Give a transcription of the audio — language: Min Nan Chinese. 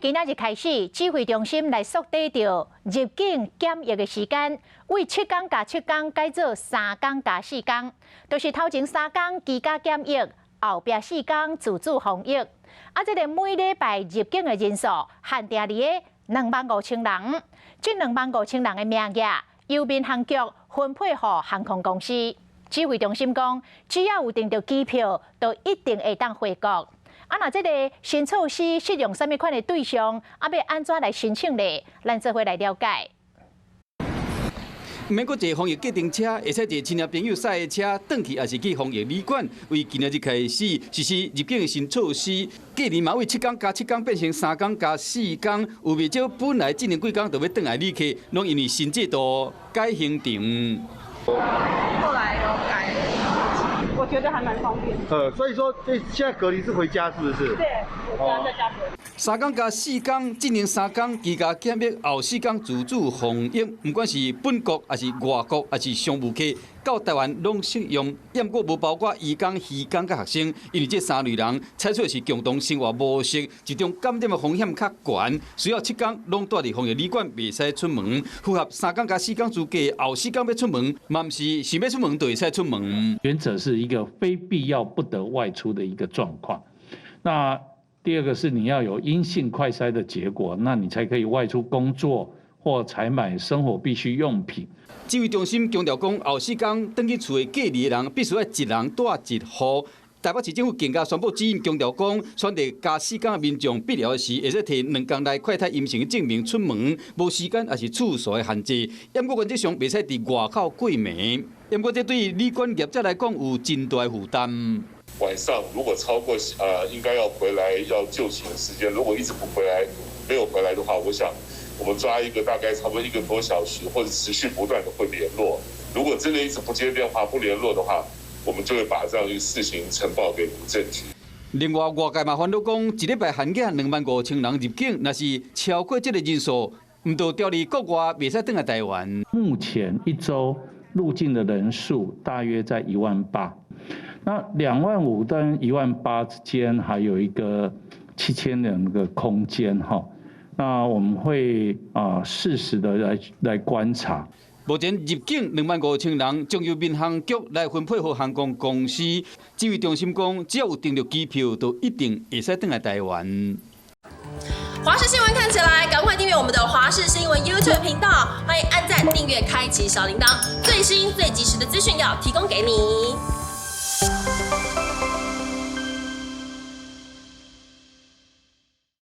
今仔日開始，指揮中心來縮短著入境檢疫的時間，為7工加七工改做3工加4工，就是頭前三工居家檢疫，後壁四工自主防疫。啊，這个每禮拜入境的人數限定佇咧25,000人，這兩萬五千人的名額由民航局分配予航空公司。指揮中心講，只要有訂著機票，就一定會當回國。啊，若這个新措施適用啥物款的對象，啊，欲按怎來申請咧？咱做伙來了解。毋免閣坐防疫計程車，會使坐親戚朋友駛的車轉去，抑是去防疫旅館。為今仔日開始實施入境的新措施，隔離嘛為七工加七工變成三工加四工，有袂少本來這兩幾工就欲轉來旅客，攏因為新制度改行程。後來有改，我覺得還蠻方便。所以說，這現在隔離是回家，是不是？對，我現在在家隔離。三工加四工，進前三工居家檢疫，後四工自主防疫。毋管是本國，抑是外國，抑是商務客，到台灣攏適用。毋過無包括移工、漁工佮學生，因為這三類人採取的是共同生活模式，一種感染的風險較懸，需要七工攏蹛佇防疫旅館，袂使出門。符合三工加四工資格，後四工欲出門，嘛毋是想欲出門就會使出門。原則是一個非必要不得外出的一個狀況。那第二個是你要有陰性快篩的結果，那你才可以外出工作或採買生活必需用品。指揮中心強調講，後四工轉去厝內隔離的人，必須愛一人蹛一戶。台北市政府更加宣布指引，強調講，選擇加四工的民眾，必要時會使提兩工內快篩陰性的證明出門，無時間抑是次數的限制。毋過原則上袂使佇外口過暝。毋過這對旅館業者來講有真大負擔。晚上如果超過應該要回來要就寢的時間，如果一直不回來，沒有回來的話，我想我們抓一個大概差不多一個多小時，或者持續不斷的會聯絡。如果真的一直不接電話、不聯絡的話，我們就會把這樣一個事情呈報給民政局。另外，外界嘛煩惱講，一禮拜限額25,000人入境，若是超過這个人數，毋就調離國外，袂使轉來台灣。目前一周入境的人數大約在1.8萬。那2.5萬跟1.8萬之間還有一個7000人的空間哈，那我們會啊適時的來觀察。目前入境25,000人，將由民航局來分配予航空公司。指揮中心講，只要有訂著機票，就一定會使轉來台灣。華視新聞看起來，趕快訂閱我們的華視新聞 YouTube 頻道，歡迎按讚、訂閱、開啟小鈴鐺，最新最及時的資訊要提供給你。